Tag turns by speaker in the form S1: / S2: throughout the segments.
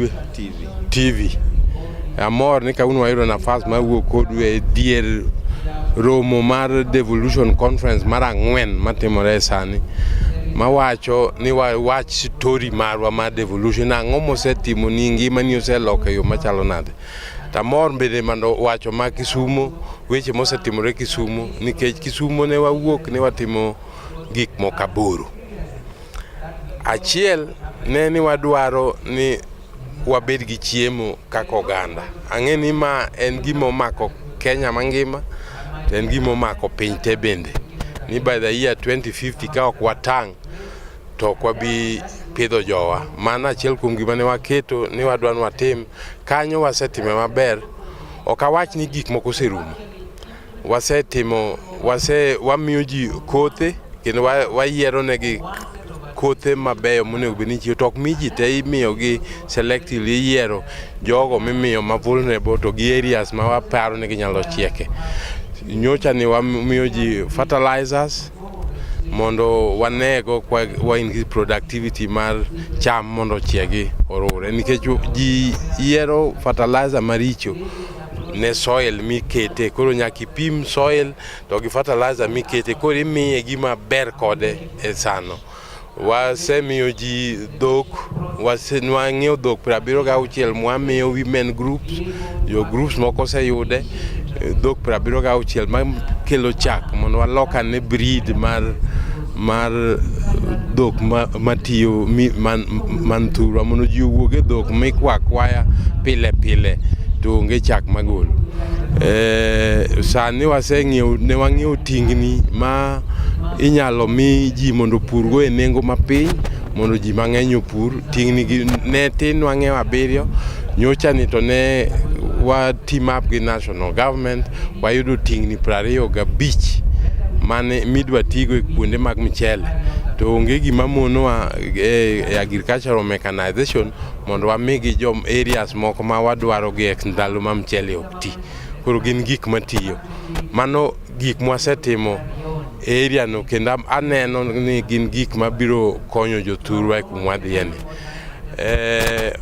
S1: TV. TV. Amor ni kawuono wayudo nafas mar wuok kodu e dier romo mar Devolution Conference mar 4 matimore sani, mawacho ni wawach story marwa mar devolution, ang'o mosetimo ni ngimani oseloko e yo machalo nade. Tamor bende mondo wacho ma Kisumo, weche mosetimore Kisumo, nikech Kisumo ne wawuok ni watimo gik moko 8. Achiel ne ni wadwaro ni wabed gi chiemo kaka oganda. Ang'e ni ma en gima omako Kenya mangima, to en gima omako piny te bende. Ni by the year 2050 ka ok watang' to ok wabi pidho jowa. Mano achiel kuom gima ne waketo ni wadwa ni watim. Kanyo wasetime maber. Ok awach ni gik moko oserumo. Wasetimo, wamiyo ji kothe kendo wayiero negi kothe mabeyo monego bed ni chiwo, to ok mi ji te, imiyogi selectively, iyiero jogo mimiyo ma vulnerable to gi areas ma waparo ni ginyalo chieke. Nyocha ni wamiyo ji fertilizers mondo wanego kwa wa increase productivity mar cham mondo ochiegi orure, nikech ji yiero fertilizer maricho ne soil mikete. Koro nyaka ipim soil to gi fertilizer mikete, koro imiye gima ber kode e sano. Wasemiyo ji dhok, wang'iewo dhok 76 mwamiyo women groups, jo groups moko oseyude dhok 76 makelo chak, mondo walok ane breed mar dhok matiyo man thurwa, mondo ji owuog e dhok mikwa akwaya pile pile to onge chak magolo. Sani waseng'iewo, ne wang'iewo tingni ma inyalo mi ji mondo opurgo e nengo mapiny, mondo ji mang'eny opur. Tingni gi ne tin, wang'iewo 7 nyocha ni, to ne wa team up gi national government, wayudo tingni 25 mane midwa tigo e kuonde mag mchele. To onge gima monowa e agricultural mechanization mondo wamigi jom areas moko ma wadwaro gi e ndalo ma mchele ok ti. Koro gin gik matiyo. Mano gik mwasetimo e area no, kendo aneno ni gin gik mabiro konyo jothurwa e kuma wadhiye ni.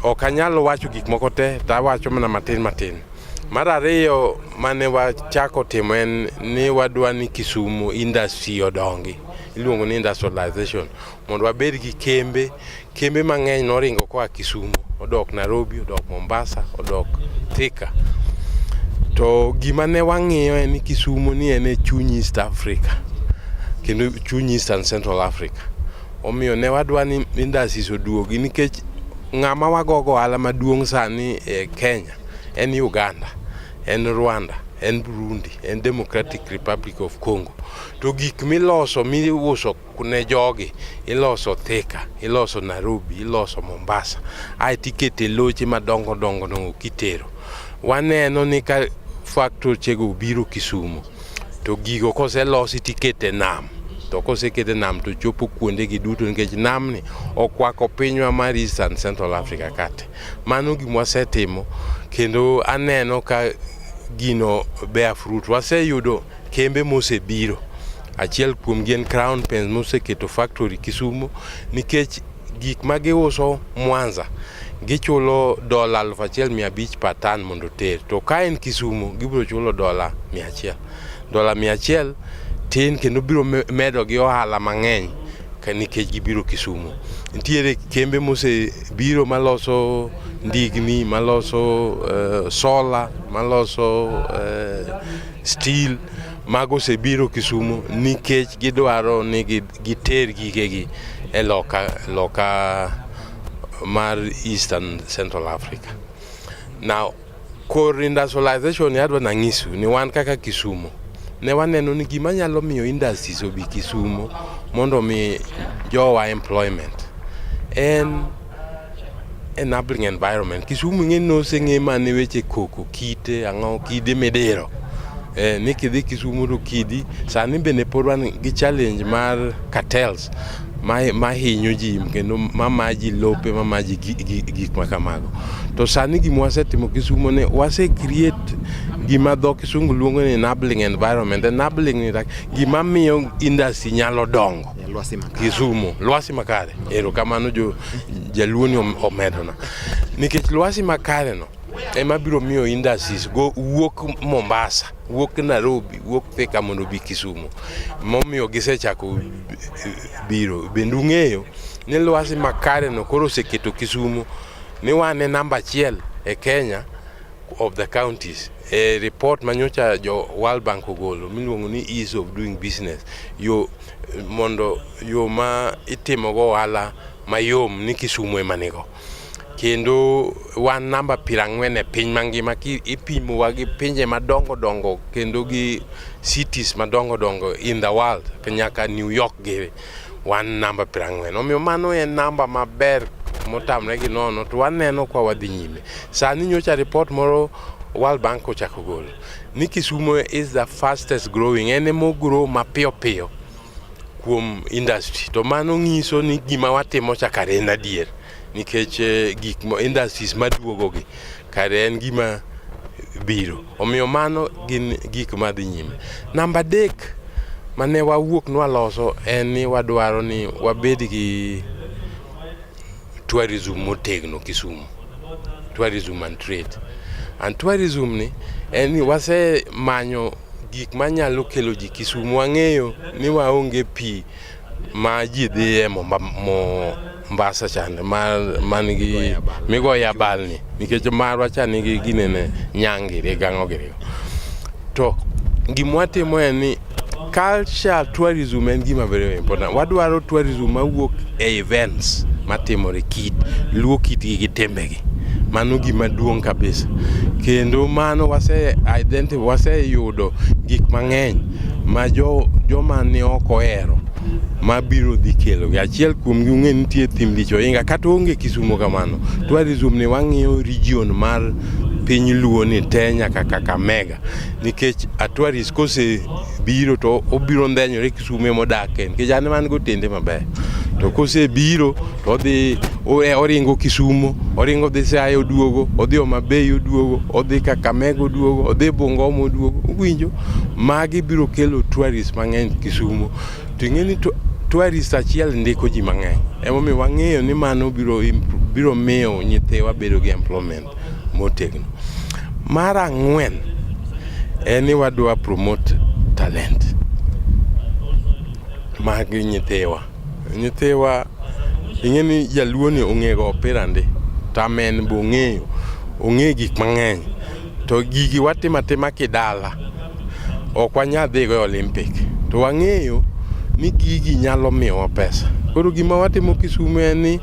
S1: Ok anyal wacho gik moko te, to awacho mana matin matin. Mar ariyo mane wachako timo en ni wadwa ni Kisumu industry odongi, iluongo ni industrialization, mondo wabed gi kembe. Kembe mang'eny noringo koa Kisumu odok Nairobi, odok Mombasa, odok Thika. To gima ne wang'iyo en ni Kisumu ni en e chuny East Africa kendo chuny East and Central Africa. Omiyo ne wadwa ni industries oduogi, nikech ng'ama wagogo ohala maduong' sani e Kenya en Uganda, en Rwanda, en Burundi, en Democratic Republic of Congo. To gik miloso miuso ne jogi iloso Thika, iloso Nairobi, iloso Mombasa, aeto ikete loche madongo dongo dongo kitero. Waneno ni ka factory chego obiro Kisumu, to gigo koselosi tikete nam, to kosekete nam to chopo kuonde gi duto, nikech namni okwako pinywa mar East and Central Africa kate. Mano gima wasetimo kendo aneno ka gino bear fruit. Waseyudo kembe mosebiro. Achiel kuomgi en Crown Paints moseketo factory Kisumu, nikech gik ma giuso Mwanza gichulo dola 1500 per ton mondo oter, to ka en Kisumu gibiro chulo dola 100. Dola 100 tin kendo biro medo gi ohala mang'eny ka nikech gibiro Kisumu. Nitiere kembe mosebiro maloso ndigni, maloso solar, maloso steel. Mago osebiro Kisumu nikech gidwaro ni giter gigegi e loka mar East and Central Africa. Now, kor industrialization ni adwa nang'isu ni wan kaka Kisumu ne waneno ni gima nyalo miyo industries obi Kisumu mondo mi jowa employment en enabling environment. Kisumu ing'e ni oseng'e mana weche koko, kite, ang'o, kide midiro. Ni kidhi Kisumu to kidi sani bende pod wan gi challenge mar cartels ma hinyo ji kendo mama ji lope, mama ji gik ma kamago. To sani gima wasetimo Kisumu ni wase create gima dho kisungu luongo ni enabling environment. Enabling ni gima miyo industry nyalo dongo.
S2: Lwasi makare.
S1: Kisumu, lwasi makare. Erokamano jo jaluo ni omedona. Nikech lwasi makare no ema biro miyo industries go wuok Mombasa, wuok Nairobi, wuok Thika mondo obi Kisumu. Momiyo gisechako biro. Bende ung'eyo ni lwasi makare no koro oseketo Kisumu ni wan e namba achiel e Kenya of the counties. E report manyocha jo World Bank ogolo miluongo ni ease of doing business, yo mondo yo ma itimogo ohala mayom ni Kisumu ema nigo. Kendo wan namba 40 e piny mangima ki ipimowa gi pinje madongo dongo kendo gi cities madongo dongo in the world nyaka New York gi wan namba 40. Omiyo mano en namba maber motamre gi nono to waneno kwa wadhi nyime. Sani nyocha report moro World Bank ochako golo ni Kisumu is the fastest growing, en ema grow mapiyo piyo kuom industry to mano nyiso ni gima watimo cha kare en adier nikech gik industries maduogo gi kare en gima biro. Omiyo mano gin gik madhi nyime. Namba adek mane wawuok nwaloso en ni wadwaro ni wabed gi tourism motegno Kisumu. Tourism and trade. And tourism ni en ni wasemanyo gik manyalo kelo ji Kisumu. Wang'eyo ni waonge pi ma ji dhiye Mombasa chande man gi migoye abal ni nikech marwa cha nigi ginene nyangiri gang'o girigo. To gima watimo en ni culture tourism en gima very important. Wadwaro tourism mawuok e events matimore kit luo kitgi gi timbegi. Mano gima duong' kabisa. Kendo mano wase identify waseyudo gik mang'eny ma joma ni oko ohero mabiro dhi kelogi. Achiel kuomgi ung'e nitie thim lich ohinga kata onge Kisumu kamano. Tourism ni wang'iyo region mar piny luo ni te nyaka Kakamega nikech a tourist kosebiro to obiro ndhenyore Kisumu emodake nikech an ema an gotende maber. To kosebiro to odhi oringo Kisumu, oringo dhi Siaya oduogo, odhi Homa Bay oduogo, odhi Kakamega oduogo, odhi Bungoma oduogo. Uwinjo? Magi biro kelo tourist mang'eny Kisumu. To ing'e ni tourist achiel ndiko ji mang'eny. Emomiyo wang'eyo ni mano biro miyo nyithiwa bedo gi employment motegno. Mar ang'wen en ni wadwa promote talent mag nyithiwa. Nyithiwa ing'e ni jaluo ni ong'e go opira ndi tamen be ong'eyo ong'e gik mang'eny to gigi watimo atima kidala ok wanyal dhigo e Olympic to wang'eyo ni gigi nyalo miyowa pesa. Koro gima watimo Kisumu en ni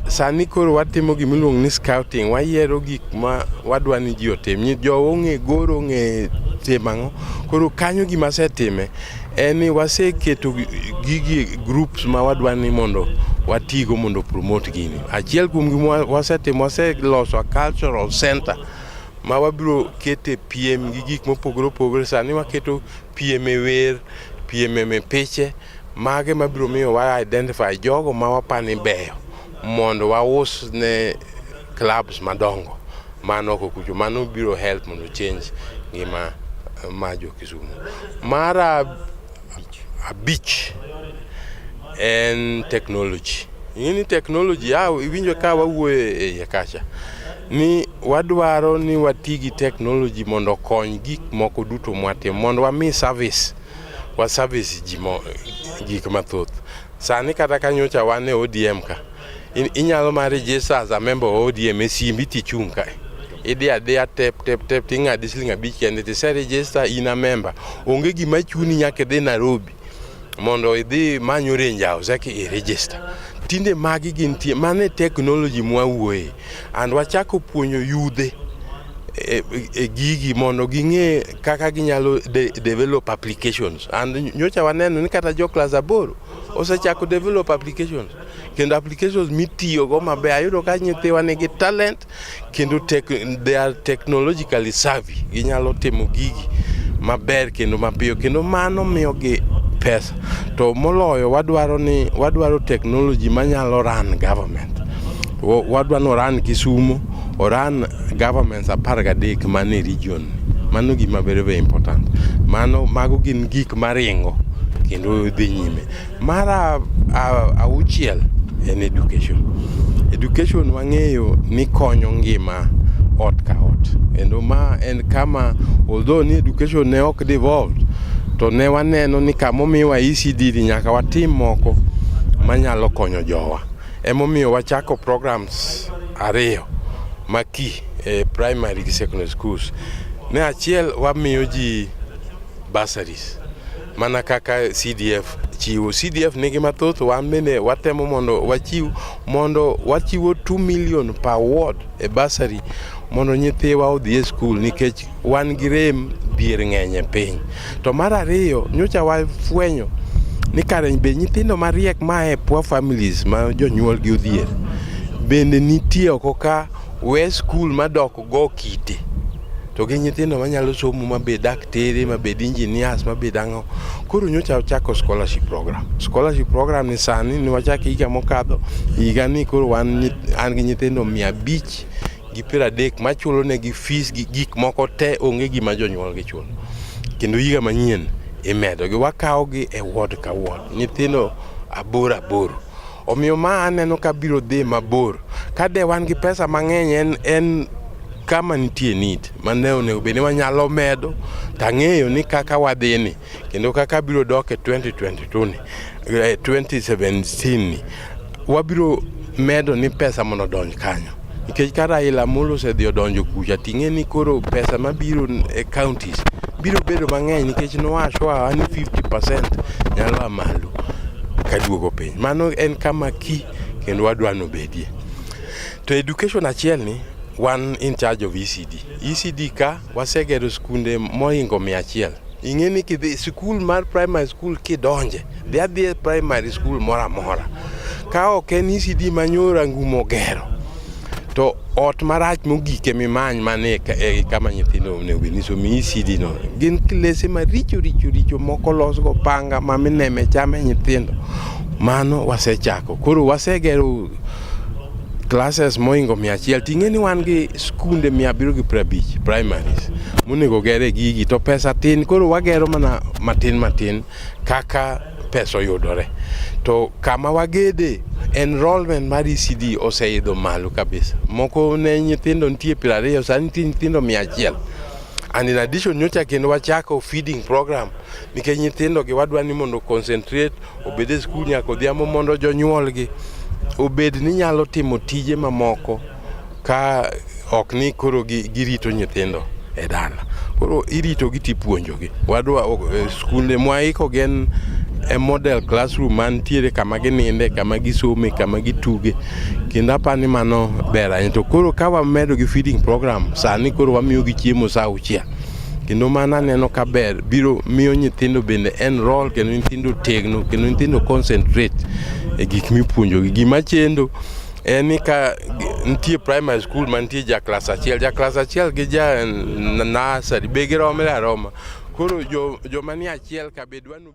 S1: sani koro watimo gima iluongo ni scouting, wayiero gik ma wadwa ni ji otim. Jowa ong'e goro, ong'e timo ang'o. Koro kanyo gima asetime en ni waseketo gigi groups ma wadwa ni mondo watigo mondo promote gini. Achiel kuom gima wasetimo, waseloso a cultural center ma wabiro kete piem gi gik mopogore opogore. Sani waketo piem e wer, piem e piche, mage mabiro miyo wa identify jogo ma wapani beyo mondo waus ne clubs madongo man oko kucho. Mano biro help mondo change ngima ma jo Kisumu. Mar abich en technology. Ing'e ni technology, iwinjo ka wawuoyo e iye kacha ni wadwaro ni wati gi technology mondo okony gik moko duto mwatimo mondo wami service wa service ji gik mathoth. Sani kata ka nyocha wan e ODM ka, inyalo mar register as a member of ODM e simbi tichung' kae. Idhi adhiya tap tap tap ting'adi siling 5 kende tise register in a member. Onge gima chuni nyaka idhi Nairobi mondo idhi many Orange House eka i register. Tinde magi gintie, mano e technology mwawuoye. And wachako puonjo yudhe e gigi mondo ging'e kaka ginyalo develop applications. And nyocha waneno ni kata jo klas 8 osechako develop applications. Kendo applications mitiyogo maber. Ayudo ka nyithiwa nigi talent kendo they are technologically savvy. Ginyalo timo gigi maber kendo mapiyo kendo mano miyogi pesa. To moloyo wadwaro ni wadwaro technology manyalo run government. Wadwa ni oran Kisumu, oran governments 13 manie region. Mano gima very very important. Mano mago gin gik maringo kendo dhi nyime. Mar auchiel en education. Education wang'eyo ni konyo ngima ot ka ot. Kendo ma en kama although ni education ne ok devolved to ne waneno ni kamomiwa ECD ni nyaka watim moko manyalo konyo jowa. Emomiyo wachako programs ariyo maki e primary gi secondary schools. Ne achiel wamiyo ji bursaries mana kaka CDF chiwo. CDF nigi mathoth, wan bende watemo mondo wachiw mondo wachiwo 2 million per ward e bursary mondo nyithiwa odhi e skul nikech wan gi rem dhier ng'eny e piny. To mar ariyo, nyocha wafwenyo ni kare be nyithindo mariek ma e poor families ma jonyuol gi odhier bende nitie oko ka we skul madok go kite to gi nyithindo manyalo somo mabed daktere mabed engineers mabed ang'o. Koro nyocha wachako scholarship program. Scholarship program ni sani ne wachako higa mokadho, higa ni koro wan an gi nyithindo 530 machulo negi fees gi gik moko te, onge gima jonyuol gi chulo. Kendo higa manyien imedo gi, wakawo gi e ward ka ward, nyithindo aboro aboro. Omiyo ma aneno ka biro dhi mabor. Ka de wan gi pesa mang'eny en kama nitie need mane onego bed ni wanyalo medo to ang'eyo ni kaka wadhi ni kendo kaka biro dok e 2022 ni 2017 ni wabiro medo ni pesa mondo odonj kanyo nikech ka Raila Amolo osedhi odonjo kucha ting'e ni koro pesa mabiro e counties biro bedo mang'eny nikech nowacho ni 50% nyalo a malo kaduogo piny. Mano en kama key kendo wadwa nobedie. To education achiel ni wan in charge of ECD. ECD ka wasegero skunde mohingo 100. Ing'e ni kidhi sikul mar primary school kidonje, dhi adhiya primary school moro amora. Ka ok en ECD manyoro Ngumo ogero, to ot marach mogik emimany mane e kama nyithindo onego bed ni some ECD no. Gin klese maricho richo richo moko los go panga ma mineme chame nyithindo. Mano wasechako. Koro wasegero classes mohingo 100 ting'e ni wan gi skunde 750 primaries monego gere gigi to pesa tin koro wagero mana matin matin kaka pesa oyudore to kama wagede enrollment mar ECD oseidho malo kabisa moko ne nyithindo nitie 20 sani nitie nyithindo 100 and in addition nyocha kendo wachako feeding program nikech nyithindo gi wadwa ni mondo concentrate obed e skul nyaka odhiambo mondo jonyuolgi obed ni nyalo timo tije mamoko ka ok ni koro girito nyithindo e dala. Koro iritogi tipuonjogi. Wadwa skunde mwaiko gin e model classroom mantiere kama gininde, kama gisome, kama gituge. Kendo aparo ni mano ber ahinya. To koro ka wamedo gi feeding program, sani koro wamiyogi chiemo sa auchiel. Kendo mano aneno ka ber biro miyo nyithindo bende enroll kendo nyithindo tegno kendo nyithindo concentrate e gik mipuonjogi. Gima chendo en ni ka nitie primary school mantie ja klas achiel, ja klas achiel gi ja nursery be giromre aroma. Koro joma nie achiel ka be dwa ni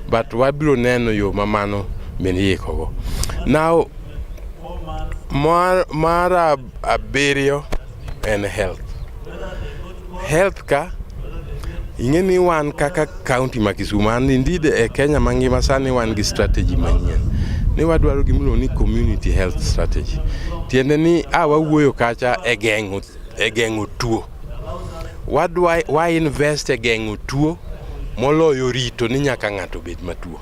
S1: but wabiro neno yo ma mano bende iikogo. Now, mar abiriyo en health. Health ka ing'e ni wan kaka county ma Kisumu and indeed e Kenya mangima sani wan gi strategy manyien ni wadwaro gimiluongo ni community health strategy. Tiende ni a wawuoyo kacha e geng'o tuo. Wadwa wa invest e geng'o tuo moloyo rito ni nyaka ng'ato obed matuo.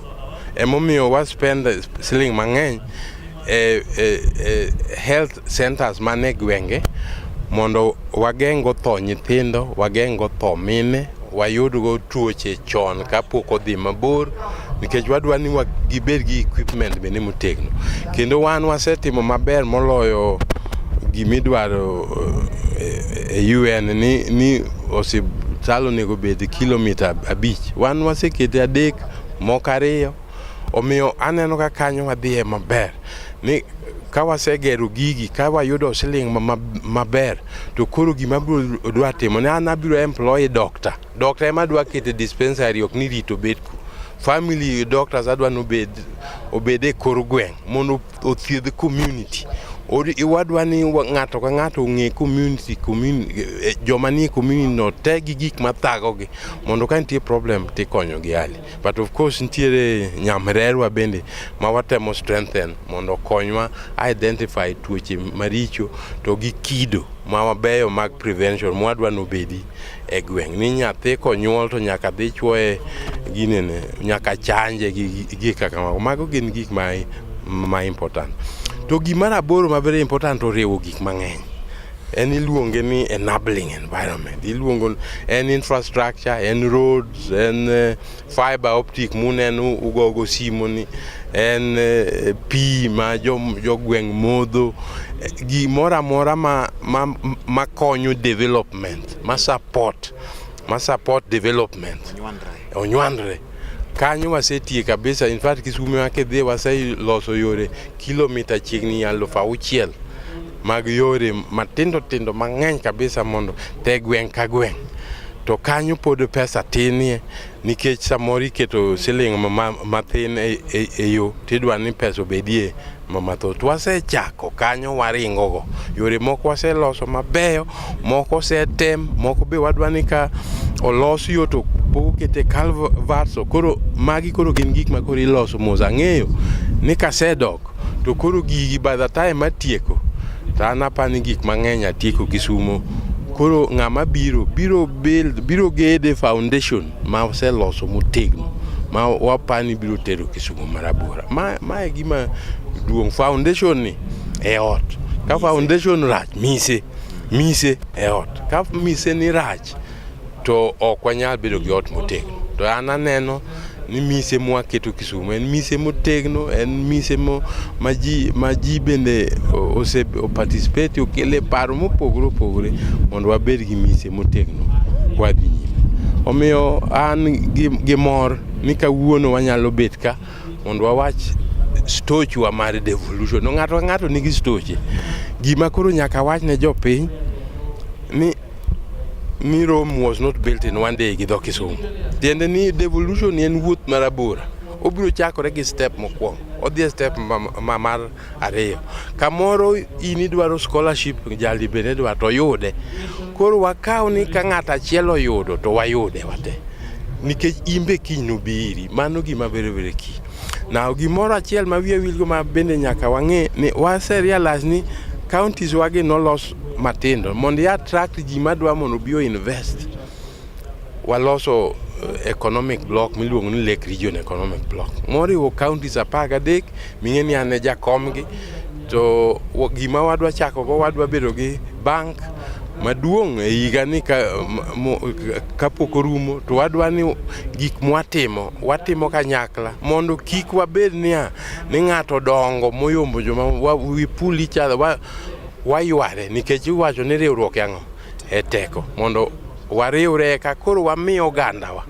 S1: Emomiyo wa spend siling mang'eny e health centers man e gwenge mondo wageng' go tho nyithindo, wageng' go tho mine, wayud go tuoche chon kapok odhi mabor nikech wadwa ni gibed gi equipment bende motegno. Kendo wan wasetimo maber moloyo gimidwaro e UN ni osiptal onego bed kilomita 5. Wan wasekete 3 moko 2. Omiyo aneno ka kanyo wadhiye maber ni ka wasegero gigi ka wayudo siling maber to koro gima abiro dwa timo ni an abiro employ doctor. Doctor ema adwa keto e dispensary ok ni rito bet ku. Family doctors adwa ni obed e kor gweng' mondo othiedh community. Wadwa ni ng'ato ka ng'ato ong'e community, joma nie community no te gi gik mathagogi mondo ka nitie problem tikonyogi early. But of course nitiere nyamrerwa bende ma watemo strengthen mondo okonywa identify tuoche maricho to gi kido ma mabeyo mag prevention mwadwa nobedi e gweng' ni nyathi konyuol to nyaka dhi chuoye ginene nyaka chanje gi gik kaka mago. Mago gin gik ma important. To gimar aboro ma very important oriwo gik mang'eny. En iluonge ni enabling environment. Iluongo en infrastructure, en roads, en fiber optic muneno ugogo simu ni, en pi ma jogweng' modho, gimoro amora ma konyo development, ma support development. Onywandre. Kanyo wasetie kabisa. In fact Kisumu ma kidhiye waseloso yore kilomita chiegni 6,000 mag yore matindo tindo mang'eny kabisa mondo te gweng' ka gweng'. To kanyo pod pesa tinie nikech samoro iketo siling mathin e yo tidwa ni pesa obedie mathoth. Wasechako kanyo waringo go. Yore moko waseloso mabeyo, moko osetem, moko be wadwa ni ka olos yo to pok okete culverts. Koro magi koro gin gik ma koro iloso mos. Ang'eyo ni kasedok to koro gigi by the time atieko to an apani gik mang'eny atieko Kisumo. Koro ng'ama biro biro build biro gede foundation ma oseloso motegno ma wapani biro tero Kisumo marabora. Ma e gima duong'. Foundation ni e ot. Ka foundation rach, mise e ot. Ka mise ni rach to ok wanyal bedo gi ot motegno. To an aneno ni mise mwaketo Kisumu en mise motegno, en mise mo ma ji bende ose participate okele paro mopogore opogore mondo wabed gi mise motegno kwadhi nyime. Omiyo an gi mor ni kawuono wanyalo bet ka mondo wawach stochwa mar devolution. No ng'ato ka ng'ato nigi stoche. Gima koro nyaka wach ne jopiny ni Rome was not built in one day gi dho Kisungu. Tiende ni devolution en wuoth marabora. Obiro chakore gi step mokwongo. Odhi e step mar ariyo. Kamoro in idwaro scholarship, jali bende dwaro to oyude. Koro wakaw ni ka ng'ato achiel oyudo to wayude wate. Nikech in be kiny nobi iri. Mano gima very very key. Now gimoro achiel ma wiya wilgo ma bende nyaka wang'e ni wase realize ni counties wagi nolos matindo mondo i attract ji madwa mondo obi o invest. Waloso economic block miluongo ni Lake Region Economic Block moriwo counties 13 ming'e ni an e jakomgi to gima wadwa chako go wadwa bedo gi bank maduong' e higa ni kapok orumo to wadwa ni gik mwatimo watimo kanyakla mondo kik wabed niya ni ng'ato dongo moyombo joma we pull each other wayware nikech iwacho ni riwruok e ang'o e teko mondo wariwre eka koro wami ogandawa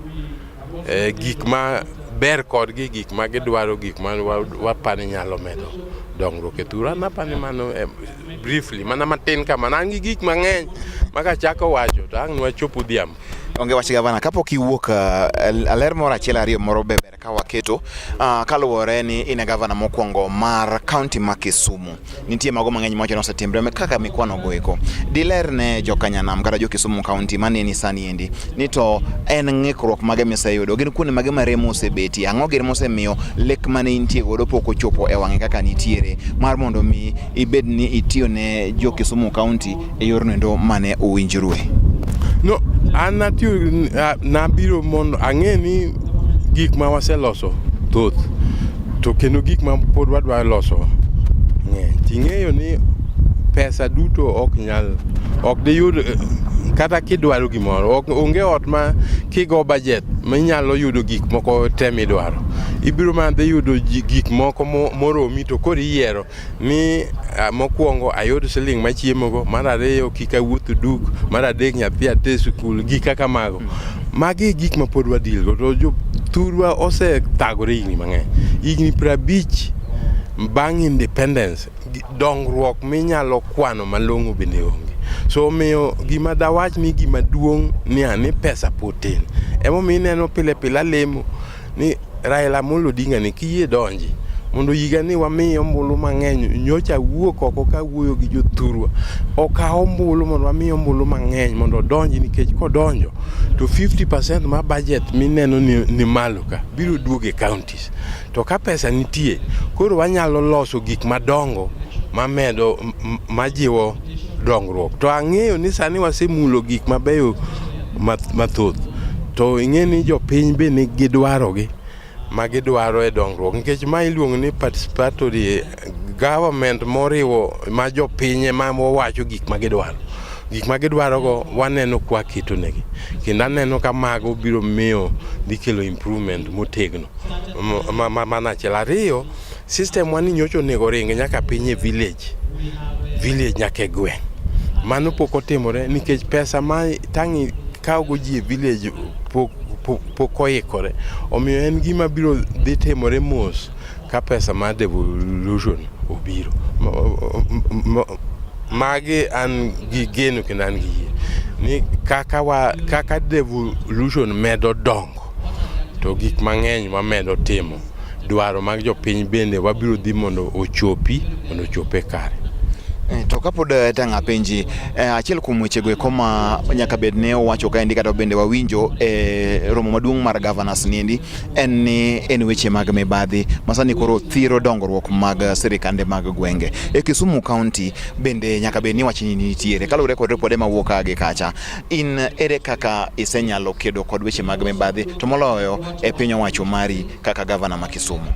S1: gik ma ber kodgi, gik ma gidwaro, gik ma wapani nyalo medo dongruok e thur. An apani mano briefly mana matin kamano. An gi gik mang'eny ma kachako wacho to ang' nwachop odhiambo.
S2: Onge wach, gavana, kapok iwuok, aler moro achiel ariyo moro be ber ka waketo kaluwore ni in e gavana mokwongo mar kaunti ma Kisumu. Nitie mago mang'eny mawacho ni osetimre kaka mikwano go eko. Diler ne jokanyanam kata jo Kisumu kaunti maneni sani endi ni to en ng'ikruok mage miseyudo, gin kuonde mage ma remo osebetie, ang'o gin mosemiyo lek mane intie godo pok ochopo e wang'e kaka nitiere mar mondo mi ibed ni itiyo ne jo Kisumu kaunti e yorno endo mane owinjrue.
S1: No, an natiyo nabiro mondo ang'e ni gik ma waseloso thoth to kendo gik ma pod wadwa loso ng'eny. Ting'eyo ni pesa duto ok nyal ok diyud kata kidwaro gimoro ok onge ot ma kigo budget minyalo yudo gik moko te midwaro. Ibiro mana dhi yudo gik moko moromi to koro iyiero ni mokwongo ayud siling machiemogo, mar ariyo kik awuoth duk, mar adek nyathi ater sikul, gik kaka mago. Magi e gik ma pod wa deal go to jothurwa osethagore higni mang'eny. Higni 50 bang' independence, dongruok minyalo kwano malong'o bende onge. So omiyo gima dawach ni gima duong' niya ni pesa pod tin. Emomiyo ineno pile pile alemo ni Raila Amolo Odinga ni kiyie donji mondo higa ni wamiye ombulu mang'eny. Nyocha awuok oko kawuoyo gi jothurwa, okaw ombulu mondo wamiye ombulu mang'eny mondo odonji, nikech kodonjo to 50% mar budget mineno ni malo ka biro duogo e counties. To ka pesa nitie, koro wanyalo loso gik madongo mamedo majiwo dongruok. To ang'eyo ni sani wasemulo gik mabeyo mathoth, to ing'e ni jopiny be nigi dwarogi ma gidwaro e dongruok, nikech ma iluongo ni participatory government moriwo ma jopiny ema wacho gik ma gidwaro. Gik ma gidwarogo waneno kwa ketonegi, kendo aneno ka mago biro miyo dhi kelo improvement motegno. Mano achiel. Ariyo, system wa ni nyocha onego ring nyaka piny e village, village nyaka e gweng'. Mano pok otimore nikech pesa ma tang' ikawogo ji e village pok oikore. Omiyo en gima biro dhi timore mos ka pesa mar devolution obiro. Magi an gi geno kendo an gi yie ni kaka devolution medo dongo to gik mang'eny wamedo timo, dwaro mag jopiny bende wabiro dhi mondo ochopi mondo ochop e kare.
S2: To kapod tang' apenji, achiel kuom wechego eko ma nyaka bed ne owacho kaendi kata bende wawinjo e romo maduong' mar governors niendi en ni en weche mag mibadhi ma sani koro thiro dongruok mag sirikande mag gwenge. E Kisumu County bende nyaka bed ni wachni nitiere kaluwore kod ripode mawuok ka gi kacha. In ere kaka isenyalo kedo kod weche mag mibadhi to moloyo e piny owacho mari kaka gavana ma Kisumu?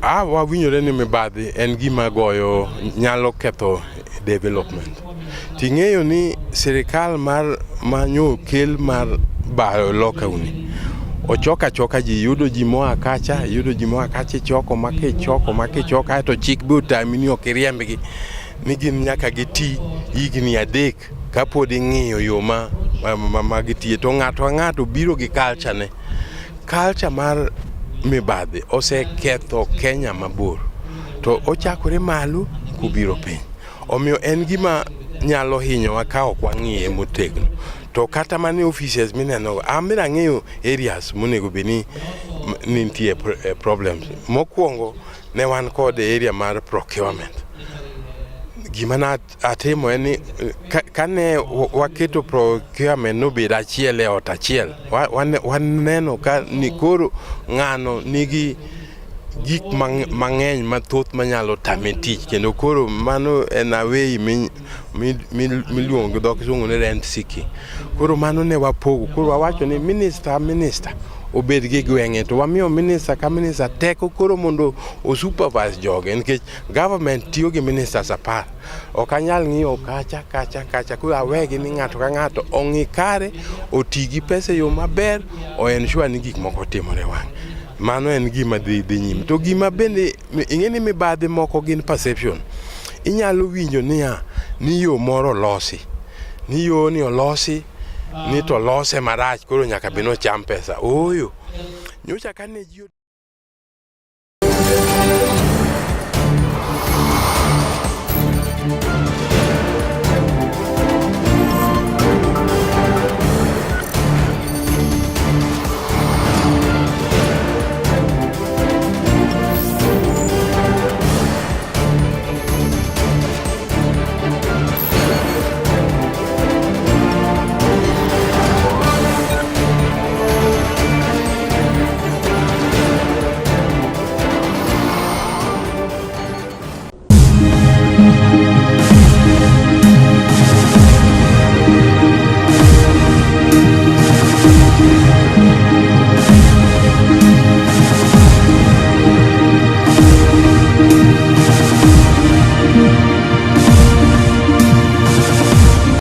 S1: Wawinjore ni mibadhi en gima goyo nyalo ketho development. Ting'eyo ni sirikal mar manyo kel mar bayo lokauni ochok achoka ji, yudo ji moa kacha, yudo ji moa kacha, ichoko ma kichoko ma kichoko, aeto chik be otami ni ok iriembgi ni gin nyaka giti higni 3 kapod ing'iyo yo ma gitiye. To ng'ato ang'ato biro gi culture ne. Culture mar mibadhi oseketho Kenya mabor, to ochakore malo kobiro piny. Omiyo en gima nyalo hinyowa ka ok wang'iye motegno. To kata mana e offices mineno, an bende ang'eyo areas monego bed ni nitie problems. Mokwongo ne wan kod area mar procurement. Gima ne atimo en ni kane waketo procurement nobedo achiel e ot achiel, waneno ka ni koro ng'ano nigi gik mang'eny mathoth manyalo tame tich, kendo koro mano en away miluongo gi dho kisungu ni rent seeking. Koro mano ne wapogo, koro wawacho ni minister obed gi gweng'e, to wamiyo minister ka minister teko koro mondo o supervise joge, nikech government tiyo gi ministers 10. Ok anyal ng'iyo kacha kacha kacha, koro awegi ni ng'ato ka ng'ato ong'i kare, oti gi pesa e yo maber, o ensure ni gik moko timore wang'e. Mano en gima dhi nyime. To gima bende ing'e ni mibadhi moko gin perception. Inyalo winjo niya ni yo moro olosi, ni yo ni olosi ni to olose marach, koro nyaka bed ni ocham pesa. Ooyo. Nyocha kane ji